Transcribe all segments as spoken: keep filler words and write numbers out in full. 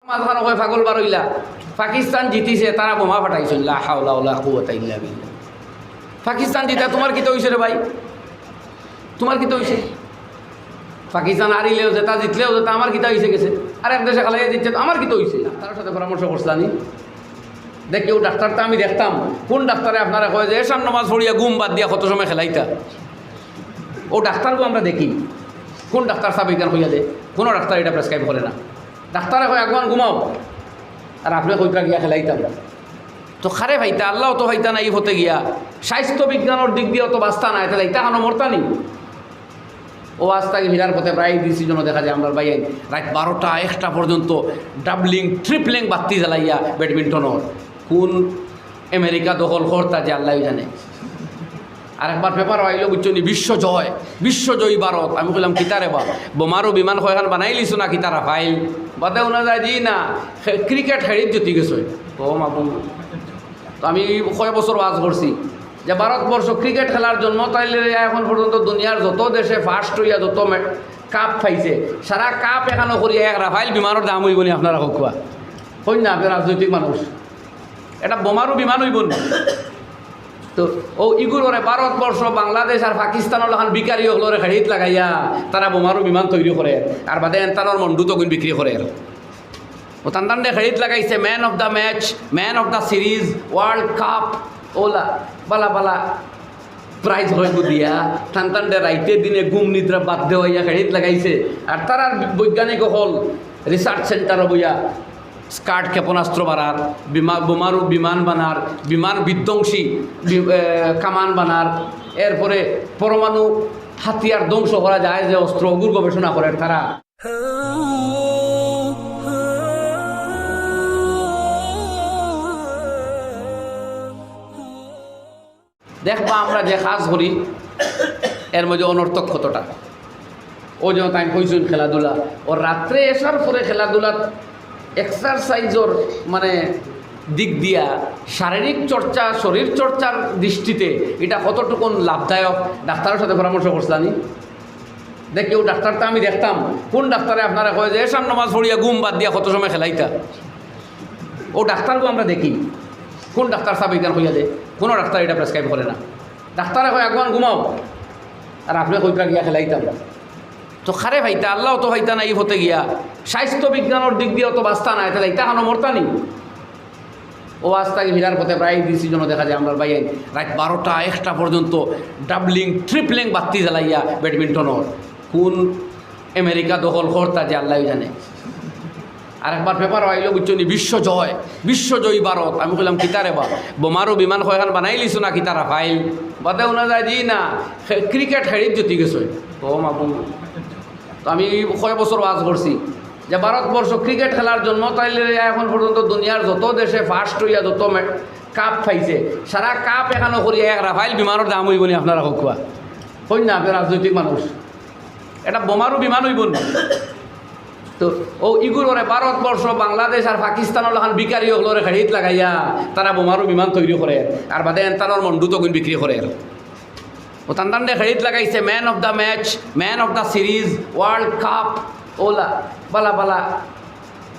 মাঝখানো কয় পাগল বার অইলা, পাকিস্তান জিতিছে, তারা বোমা ফাটাইছইন। লা হাওলা ওয়ালা কুওয়াতা ইল্লা বিল্লাহ। পাকিস্তান জিতা তুমার কিতা অইছে রে ভাই? তুমার কিতা অইছে? পাকিস্তান হারিলেও যেতা, জিতলেও যেতা, আমার কিতা অইছে গেছে? আর এক দেশে খেলাইয়া জিতছে, তো আমার কিতা অইছে? ডাক্তারর সাথে পরামর্শ করছলানি? দেখি, অউ ডাক্তারটা আমি দেখতাম, কুন ডাক্তারে আপনারে কয় যে এশার নমাজ পড়িয়া ঘুম বাদ দিয়া কত সময় খেলাইতা? অউ ডাক্তারগু আমরা দেখি, কুন ডাক্তার সাব ইখান কইয়া দে? কুনু ডাক্তার ইটা প্রেসক্রাইব করে না। ডাক্তারে কয়, "আগুয়ান ঘুমাও," আর আপনে কইবা গিয়া খেলাইতাম। তো কারে পাইতা, আল্লাও তো পাইতা না ই পথে গিয়া। স্বাস্থ্য বিজ্ঞানর দিক দিয়াও তো বাঁচতা না, ইতা যাইতা কানো মরতা নি। অউ আস্তা গি ফিরার পথে প্রায় ডিসিশনও দেখা যায় আমরার ভাইয়াইন রাইত বারোটা, একটা পর্যন্ত ডাবলিং, ট্রিপলিং বাত্তি জ্বালাইয়া ব্যাডমিন্টনর। কুন আমেরিকা দখল করতা যে আল্লায় জানে। আর একবার পেপারও আইলো, বুঝছো নি, বিশ্বজয়, বিশ্বজয়ী ভারত। আমি কইলাম, "কিতা রে বা, বোমারু বিমান কয়খান বানাইলিছো না কিতা, রাফাইল?" বাদে হুনা যায়, "জি না, খে-, ক্রিকেট খেড়িত জিতি গেছে।" ও মাবুদ, তো আমি কয় বছর ওয়াজ করছি যে ভারতবর্ষ ক্রিকেট খেলার জন্ম, তাইলে এখন পর্যন্ত দুনিয়ার যত দেশে ফার্স্ট অইয়া যত মে-, কাপ পাইছে, সারা কাপ এখানো করিয়া এক রাফাইল বিমানর দাম অইবো নি? আপনারা কউক্কা, কইন না, আপনে রাজনৈতিক মানুষ। এটা বোমারু বিমান অইবো নি? তো অউ ইগুলোরে ভারতবর্ষ, বাংলাদেশ আর পাকিস্তানর লাখান ভিখারি অকলরে খেড়িত লাগাইয়া তারা বোমারু বিমান তৈরি করের, আর বাদে এনতানর মন্ডু তগুইন বিক্রি করের। অউ তান তানরে খেড়িত লাগাইছে, man of the match, man of the series, World Cup, অউলা বালা বালা প্রাইজ অইবো দিয়া, তান তানরে রাইতে দিনে ঘুম নিদ্রা বাদ দেওয়াইয়া খেড়িত লাগাইছে। আর তারার বৈজ্ঞানিক অকল রিসার্চ সেন্টারো বইয়া স্কাড ক্ষেপণাস্ত্র বানার, বিমা-, বোমারু বিমান বানার, বিমান বিধ্বংসী বি-, এ, কামান বানার, এরপরে পরমাণু হাতিয়ার ধ্বংস করা যায় যে অস্ত্র, অগুর গবেষণা করের তারা। দেখবা আমরা যে কাজ করি, এর মধ্যে অনর্থক কতটা। অউ যেন তাইন কইছইন খেলাধুলা, অউ রাত্রে এশার পরে খেলাধুলাত এক্সারসাইজর মানে দিক দিয়া শারীরিক চর্চা, শরীর চর্চার দৃষ্টিতে ইটা কতটুকুন লাভদায়ক, ডাক্তারর সাথে পরামর্শ করছলানি? দেখি, অউ ডাক্তারটা আমি দেখতাম, কুন ডাক্তারে আপনারে কয় যে এশার নমাজ পড়িয়া ঘুম বাদ দিয়া কত সময় খেলাইতা? অউ ডাক্তারগু আমরা দেখি, কুন ডাক্তার সাব ইখান কইয়া দে? কুনু ডাক্তার ইটা প্রেসক্রাইব করে না। ডাক্তারে কয়, "আগুয়ান ঘুমাও," আর আপনে কইবা গিয়া খেলাইতাম। তো কারে পাইতা, আল্লাও তো পাইতা না ই পথে গিয়া। স্বাস্থ্য বিজ্ঞানর দিক দিয়াও তো বাঁচতা না, ইতা যাইতা কানো মরতা নি। অউ আস্তা গি ফিরার পথে প্রায় ডিসিশনও দেখা যায় আমরার ভাইয়াইন রাইত বারোটা, একটা পর্যন্ত ডাবলিং, ট্রিপলিং বাত্তি জ্বালাইয়া ব্যাডমিন্টনর। কুন আমেরিকা দখল করতা যে আল্লায় জানে। আর একবার পেপারও আইলো, বুঝছো নি, বিশ্বজয়, বিশ্বজয়ী ভারত। আমি কইলাম, "কিতা রে বা, বোমারু বিমান কয়খান বানাইলিছো না কিতা, রাফাইল?" বাদে হুনা যায়, "জি না, খে-, ক্রিকেট খেড়িত জিতি গেছে।" ও মাবুদ, তো আমি কয় বছর ওয়াজ করছি যে ভারতবর্ষ ক্রিকেট খেলার জন্ম, তাইলে এখন পর্যন্ত দুনিয়ার যত দেশে ফার্স্ট অইয়া যত মে-, কাপ পাইছে, সারা কাপ এখানো করিয়া এক রাফাইল বিমানর দাম অইবো নি? আপনারা কউক্কা, কইন না, আপনে রাজনৈতিক মানুষ। এটা বোমারু বিমান অইবো নি? তো অউ ইগুলোরে ভারতবর্ষ, বাংলাদেশ আর পাকিস্তানর লাখান ভিখারি অকলরে খেড়িত লাগাইয়া তারা বোমারু বিমান তৈরি করের, আর বাদে এনতানর মন্ডু তগুইন বিক্রি করের। অউ তান তানরে খেড়িত লাগাইছে, man of the match, man of the series, World Cup, অউলা বালা বালা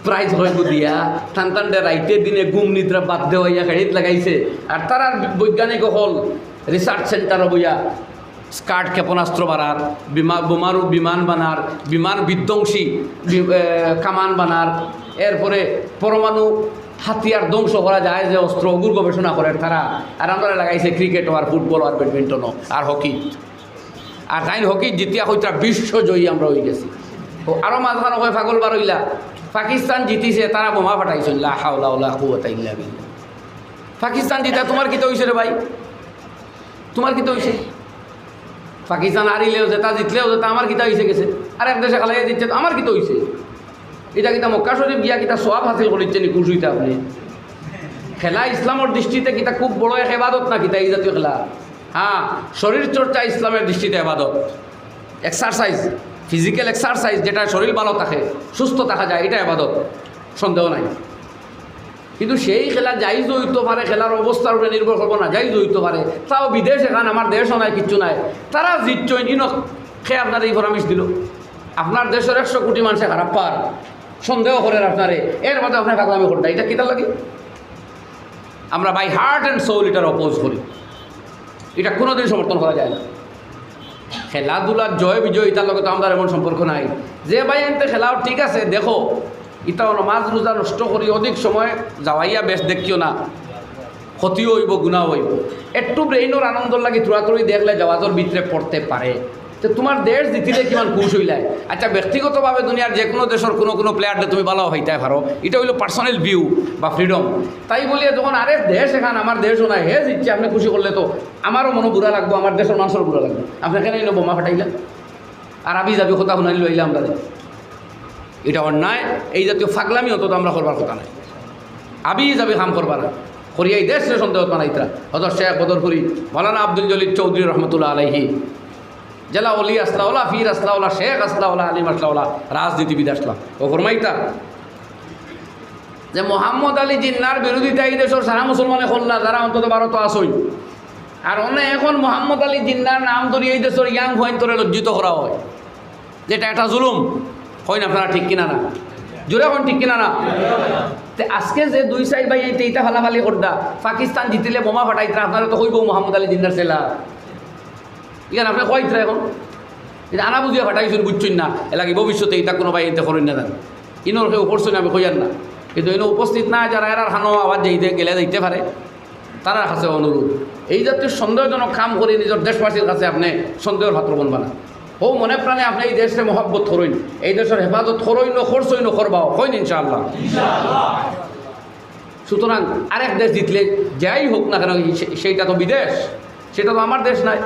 প্রাইজ অইবো দিয়া, তান তানরে রাইতে দিনে ঘুম নিদ্রা বাদ দেওয়াইয়া খেড়িত লাগাইছে। আর তারার বৈজ্ঞানিক অকল রিসার্চ সেন্টারো বইয়া স্কাড ক্ষেপণাস্ত্র বানার, বিমা-, বোমারু বিমান বানার, বিমান বিধ্বংসী বি-, এ, কামান বানার, এরপরে পরমাণু হাতিয়ার ধ্বংস করা যায় যে অস্ত্র, অগুর গবেষণা করের তারা। আর আমরারে লাগাইছে ক্রিকেটও আর ফুটবলও আর ব্যাডমিন্টনও আর হকি। আর তাইন হকি জিতিয়া কইতরা বিশ্বজয়ী আমরা অইগেছি। অউ আরো মাঝখানো কয় পাগল বার অইলা, পাকিস্তান জিতিছে, তারা বোমা ফাটাইছইন। লা হাওলা ওয়ালা কুওয়াতা ইল্লা বিল্লাহ। পাকিস্তান জিতা তুমার কিতা অইছে রে ভাই? তুমার কিতা অইছে? পাকিস্তান হারিলেও যেতা, জিতলেও যেতা, আমার কিতা অইছে গেছে? আর এক দেশে খেলাইয়া জিতছে, তো আমার কিতা অইছে? ইটা কিতা মক্কা শরীফ গিয়া কিতা সওয়াব হাসিল করিছে নি? খুশ অইতা আপনে। খেলা ইসলামর দৃষ্টিতে কিতা খুব বড় এক এবাদত না কিতা ই জাতীয় খেলা? হ্যাঁ, শরীর চর্চা ইসলামের দৃষ্টিতে এবাদত। এক্সারসাইজ, ফিজিক্যাল এক্সারসাইজ, যেটা শরীর ভালো থাকে, সুস্থ থাকা যায়, ইটা এবাদত, সন্দেহ নাই। কিন্তু সেই খেলা জায়েজ অইতো পারে, খেলার অবস্থার উপরে নির্ভর করবো না, জায়েজ অইতো পারে। তাও বিদেশ, এখান আমার দেশও নাই, কিচ্ছু নাই, তারা জিতছইন, ইনো খে আপনারে ই ফরামিশ দিলো? আপনার দেশর একশো কোটি মানষে খারাপ পার, সন্দেহ করের আপনারে, এর বাদে আপনে পাগলামি করতা, ইটা কিতার লাগি? আমরা by heart and soul ইটার oppose করি, ইটা কুনুদিন সমর্থন করা যায় না। খেলাধুলার জয় বিজয় ইতার লগে তো আমরার এমন সম্পর্ক নাই। যে ভাইয়াইন্তে খেলাও ঠিক আছে, দেখো, ইতা নমাজ রোজা নষ্ট করি অধিক সময় যাওয়াইয়া বেশ দেখিও না, ক্ষতিও অইবো, গুনাও অইবো। একটু ব্রেইনর আনন্দর লাগি থুড়াথুড়ি দেখলে জাওয়াজর ভিতরে পড়তে পারে। তে তুমার দেশ জিতিলে কিমান খুশ অইলায়? আচ্ছা, ব্যক্তিগতভাবে দুনিয়ার যেকুনু দেশর কুনু কুনু প্লেয়াররে তুমি ভালা পাইতায় পারো, ইটা অইলো personal view বা freedom। তাই বুলিয়া যখন আরেক দেশ, এখান আমার দেশও নায়, হে জিতছে, আপনে খুশি করলে তো আমারও মনো বুরা লাগবো, আমার দেশর মানষরও বুরা লাগবো। আপনে কেনে ইনো বোমা ফাটাইলা? আর আবি যাবি কথা হুনাইল লইলা আমরারে, ইটা অন্যায়। এই জাতীয় ফাগলামি অন্তত আমরা করবার কথা নায়। আবি যাবি কাম করবা না, করিয়া এই দেশরে সন্দেহত বানাইতরা। হজরত শেখ বদরপুরি, মৌলানা আব্দুল জলিল চৌধুরী রহমতুল্লাহ আলাইহি, যেলা অলি আছলা অলা, পীর আছলা অলা, শেখ আছলা অলা, আলিম আছলা অলা, রাজনীতিবিদ আছলা, অউ ফরমাইতা যে মোহাম্মদ আলী জিন্নার বিরোধিতা এই দেশর সারা মুসলমানে করলা, যারা অন্তত ভারতো আছইন। আর অনে এখন মোহাম্মদ আলী জিন্নার নাম ধরি এই দেশর young পুয়াইন্তরে লজ্জিত করা অয়, যেটা একটা জুলুম। কইন আপনারা ঠিক কিনা না? জোরে কইন ঠিক কিনা না? তে আজকে যে দুই চাইর ভাইয়াইন্তে ইতা ফালাফালি কররা, পাকিস্তান জিতিলে বোমা ফাটাইতরা, আপনারে তো কইবো মোহাম্মদ আলী জিন্নার ছেলা। ইখান আপনে কইতরা এখন। ইটা আনা বুঝিয়া ফাটাইছইন, বুঝছইন না। এরলাগি ভবিষ্যতে ইতা কুনু ভাইয়াইন্তে করইন না জানি। ইনোর কেউ করছইন আমি কইয়ার না। কিন্তু ইনো উপস্থিত না যারা, এরার কানো আওয়াজ যাইতে গেলে যাইতে পারে। তারার কাছে অনুরোধ, এই জাতীয় সন্দেহজনক কাম করি নিজর দেশবাসীর কাছে আপনে সন্দেহর পাত্র বনবা না। হউ মনে প্রাণে আপনে এই দেশরে মহব্বত করইন, এই দেশর হেফাজত করইন, করছইন, করবাও, কইন ইনশাআল্লাহ। সুতরাং আরেক দেশ জিতলে যাই হোক না কেন, সে-, সেইটা তো বিদেশ, সেটা তো আমার দেশ নায়।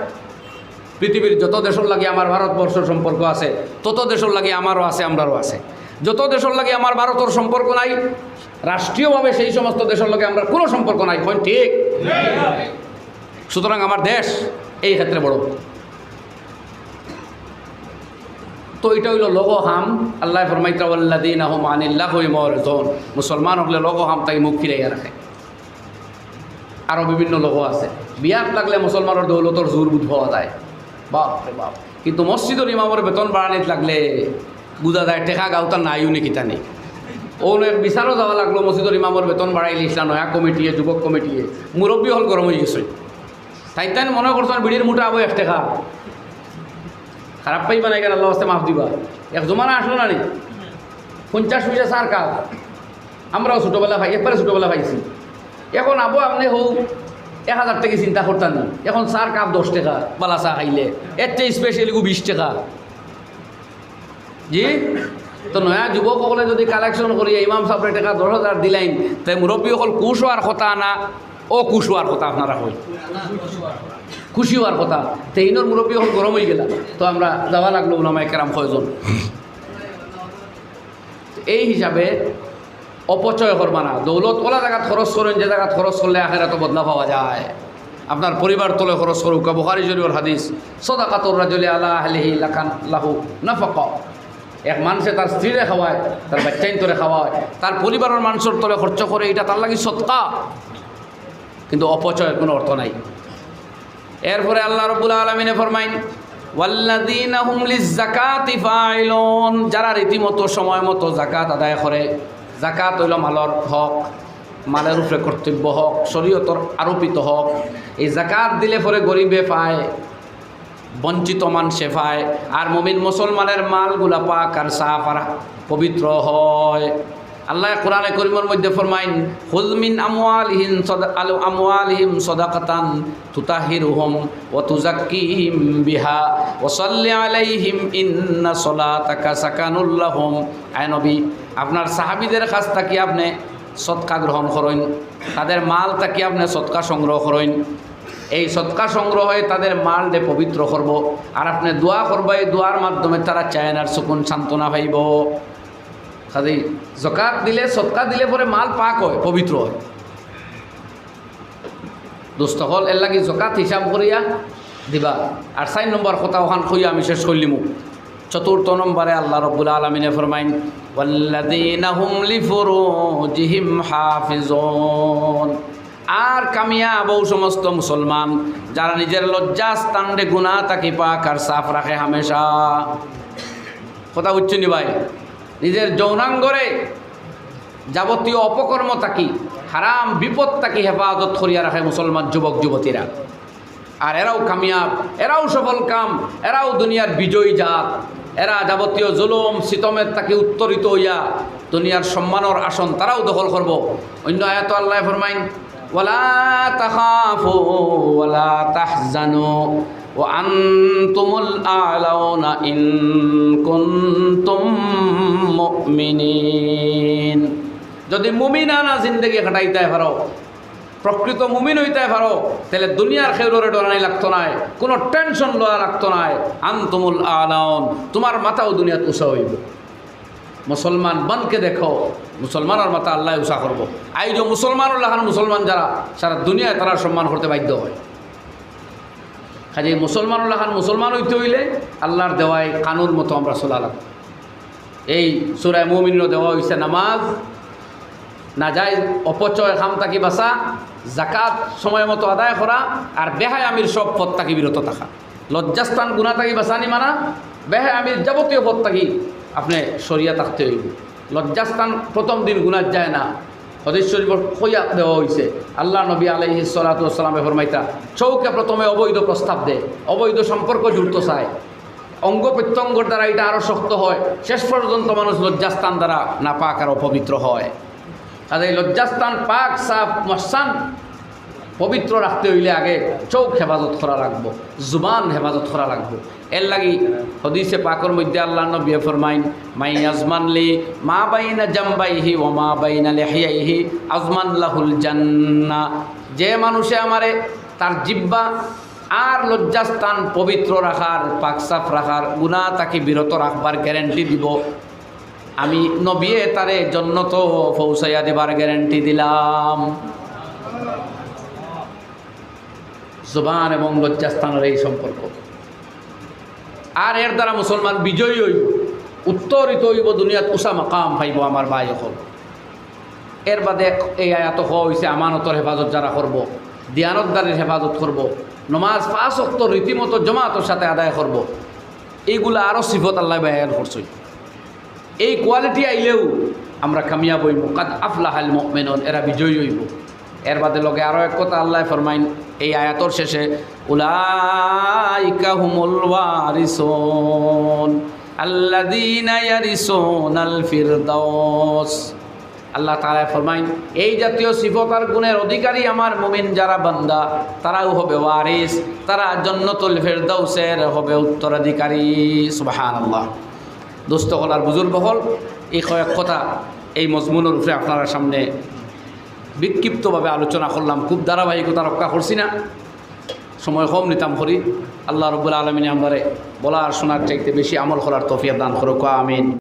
পৃথিবীর যত দেশর লাগি আমার ভারতবর্ষর সম্পর্ক আছে, তত দেশর লাগি আমারও আছে, আমরারও আছে। যত দেশর লাগি আমার ভারতর সম্পর্ক নাই, রাষ্ট্রীয়ভাবে সেই সমস্ত দেশর লগে আমরার কুনু সম্পর্ক নাই। কইন ঠিক? সুতরাং আমার দেশ এই ক্ষেত্রে বড়। তো ইটা অইলো লঘু কাম। আল্লায় ফরমাইতরা, "ওয়াল্লাযীনা হুম আনিল লাগবি মুরিদুন।" মুসলমান অকলে লঘু কাম থাকি মুখ ফিরাইয়া রাখে। আরো বিভিন্ন লঘু আছে। বিয়াত লাগলে মুসলমানর দৌলতর জোর বুঝ পাওয়া যায়, বাপ রে বাপ। কিন্তু মসজিদর ইমামর বেতন বাড়ানিত লাগলে বুঝা যায় টেকা গাউতা নাইও নি কিতা নি। অউ এক বিচারও যাওয়া লাগলো, মসজিদর ইমামর বেতন বাড়াইলিছলা নয়া কমিটিয়ে, যুবক কমিটিয়ে, মুরব্বি অকল গরম অইগেছে। তাইন তাইন মনে করছইন বিড়ির মুঠা আবো এক টেকা। খারাপ পাইবা না, ইখান আল্লার ওয়াস্তে মাফ দিবা। এক জমানা আছলো না নি, পঞ্চাশ পয়সা চার কাপ। আমরাও ছোটবেলা পাই, একবারে ছোটবেলা পাইছি। এখন আবো আপনে হউ এক হাজার থাকি চিন্তা করতা নি, এখন চার কাপ দশ টেকা, বালা চা খাইলে, এর চেয়ে special এগু বিশ টেকা। জি, তো নয়া যুবক অকলে যুদি collection করিয়া ইমাম সাবরে টেকা দশ হাজার দিলাইন, তে মুরব্বি অকল খুশ অওয়ার কথা না অখুশ অওয়ার কথা? আপনারা কইন, খুশি অওয়ার কথা। তে ইনোর মুরব্বি অকল গরম অইগেলা, তো আমরা যাওয়া লাগলো উলামায়ে কেরাম কয়জন। এই হিসাবে অপচয় করবা না। দৌলত অলা জাগাত খরচ করইন, যে জাগাত খরচ করলে আখেরাতো বদলা পাওয়া যায়। আপনার পরিবার তলে খরচ করউক্কা, বুখারী শরীফর হাদিস, "সাদাকাতুর রাজুলি আলা আহলিহি লাকান লাহু নাফাকা।" এক মানষে তার স্ত্রীরে খাওয়ায়, তার বাইচ্চাইন্তরে খাওয়ায়, তার পরিবারর মানষর তলে খরচ করে, ইটা তার লাগি সদকা, কিন্তু অপচয়র কুনু অর্থ নাই। এরপরে আল্লাহ রাব্বুল আলামিনে ফরমাইন, "ওয়াল্লাযীনা হুম লিজ-যাকাতি ফাইলুন", যারা রীতিমতো সময় মতো যাকাত আদায় করে। যাকাত অইলো মালর হক, মালর উপরে কর্তব্য হক, শরীয়তর আরোপিত হক। এই যাকাত দিলে পরে গরিবে পায়, বঞ্চিত মানষে পায়, আর মুমিন মুসলমানের মালগুলা পাক আর সাফ আর পবিত্র হয়। আল্লায় কোরআনে করিমর মধ্যে ফরমাইন, "খুয মিন আমওয়ালিহিম সাদা-, আল-, আমওয়ালিহিম সাদাকাতান তুতাহহিরুহুম ওয়া তুযাক্কিহিম বিহা ওয়া সাল্লি আলাইহিম ইন্না সালাতাকা সাকানুল লাহুম।" আয় নবী, আপনার সাহাবীদের কাছ থাকি আপনে সদকা গ্রহণ করইন, তাদের মাল থাকি আপনে সদকা সংগ্রহ করইন। এই সদকা সংগ্রহে তাদের মালরে পবিত্র করবো, আর আপনে দোয়া করবা, এই দোয়ার মাধ্যমে তারা চেইন আর সুকুন সান্ত্বনা পাইবো। কাজেই যাকাত দিলে, সদকা দিলে পরে মাল পাক হয়, পবিত্র হয়। দোস্ত অকল, এরলাগি যাকাত হিসাব করিয়া দিবা। আর চাইর নম্বর কথা অখান কইয়া আমি শেষ করিলিমু। চতুর্থ নম্বরে আল্লাহ রাব্বুল আলামিনে ফরমাইন, "ওয়াল্লাযীনা হুম লিফুরুজিহিম হাফিজুন।" আর কামিয়াব অউ সমস্ত মুসলমান, যারা নিজের লজ্জাস্থানরে গুনা থাকি পাক আর সাফ রাখে হামেশা। কথা বুঝছইন নি ভাই? নিজের যৌনাঙ্গরে যাবতীয় অপকর্ম থাকি, হারাম বিপদ থাকি হেফাজত করিয়া রাখে মুসলমান যুবক যুবতীরা। আর এরাউ কামিয়াব, এরাউ সফল কাম, এরাউ দুনিয়ার বিজয়ী জাত। এরা যাবতীয় জুলুম সিতমের থাকি উত্তরিত অইয়া দুনিয়ার সম্মানর আসন তারাউ দখল করবো। অন্য আয়াতো আল্লায় ফরমাইন, "ওয়ালা তাখাফু ওয়ালা তাহজানু ওয়া আনতুমুল আ'লাউনা ইন কুনতুম মুমিনিন।" যদি মুমিনানা জিন্দেগি কাটাইতায় পারো, প্রকৃত মুমিন অইতায় পারো, তাইলে দুনিয়ার কেউররে ডরানি লাগতো নায়, কুনু টেনশন লওয়া লাগতো নায়। আনতুমুল আ'লাউন, তুমার মাথাউ দুনিয়াত উচা অইবো। মুসলমান বনকে দেখো, মুসলমানর মাথা আল্লায় উচা করবো। আইজও মুসলমানর লাখান মুসলমান যারা, সারা দুনিয়ায় তারার সম্মান করতে বাধ্য অয়। কাজেই মুসলমানর লাখান মুসলমান অইতে অইলে আল্লার দেওয়া ই কানুন মতো আমরা চলা লাগবো। এই সূরা মুমিনও দেওয়া অইছে নামাজ, নাজায়েজ অপচয় কাম থাকি বাচা, যাকাত সময় মতো আদায় করা, আর বেহায়ামির সব পথ থাকি বিরত থাকা। লজ্জাস্থান গুনা থাকি বাচানি মানা, বেহায়ামির যাবতীয় পথ থাকি আপনে সরিয়া থাকতে অইবো। লজ্জাস্থান প্রথম দিন গুনাত যায় না। হাদিস শরীফো কইয়া দেওয়া অইছে, আল্লার নবী আলাইহিস সালাতু ওয়াস সালামে ফরমাইতা, চউখে প্রথমে অবৈধ প্রস্তাব দেয়, অবৈধ সম্পর্ক জুড়তো চায়, অঙ্গ প্রত্যঙ্গর দ্বারা ইটা আরো শক্ত অয়, শেষ পর্যন্ত মানুষ লজ্জাস্থান দ্বারা নাপাক আর অপবিত্র অয়। কাজেই লজ্জাস্থান পাক, সাফ, মুহসান, পবিত্র রাখতে অইলে আগে চউখ হেফাজত করা লাগবো, জুবান হেফাজত করা লাগবো। এরলাগি হাদিসে পাকর মধ্যে আল্লার নবীয়ে ফরমাইন, "মাই আজমান লি মা বাইনা জাম্বাইহি ওয়া মা বাইনা লিহিয়াইহি আজমান লাহুল জান্নাহ।" যে মানুষে আমারে তার জিব্বা আর লজ্জাস্থান পবিত্র রাখার, পাক সাফ রাখার, গুনা থাকি বিরত রাখবার গ্যারান্টি দিবো, আমি নবীয়ে তারে জন্নতো পৌঁছাইয়া দিবার গ্যারান্টি দিলাম। জুবান এবং লজ্জাস্থানর এই সম্পর্ক। আর এর দ্বারা মুসলমান বিজয়ী অইবো, উত্তরিত অইবো, দুনিয়াত উচা মাকাম পাইবো আমার ভাই অকল। এর বাদে এই আয়াতো কওয়া অইছে আমানতর হেফাজত যারা করবো, দিয়ানতদারির হেফাজত করবো, নমাজ পাঁচ ওয়াক্ত রীতিমতো জমাতর সাথে আদায় করবো, এইগুলা আরো সিফত আল্লায় বয়ান করছইন। এই কোয়ালিটি আইলেউ আমরা কামিয়াব অইমু। কাদ আফলাহাল মুমিনুন, এরা বিজয়ী অইবো। এর বাদে লগে আরো এক কথা আল্লায় ফরমাইন এই আয়াতর শেষে, "উলাইকা হুমুল ওয়ারিসুন আল্লাযীনা ইয়ারিসুনাল ফিরদাউস।" আল্লাহ তাআলায় ফরমাইন, এই জাতীয় সিফত আর গুণের অধিকারী আমার মুমিন যারা বান্দা, তারাউ হবে ওয়ারিস, তারা জন্নতুল ফেরদাউসের হবে উত্তরাধিকারী। সুবহানাল্লাহ। দোস্ত অকল আর বুজুর্গ অকল, এই কয়েক কথা এই মজমুনর উপরে আপনারার সামনে বিক্ষিপ্তভাবে আলোচনা করলাম, খুব ধারাবাহিকতা রক্ষা করছি না, সময় কম নিতাম করি। আল্লাহ রাব্বুল আলামিনে আমরারে বলা আর শোনার চাইতে বেশি আমল করার তৌফিক দান করুক, আমিন।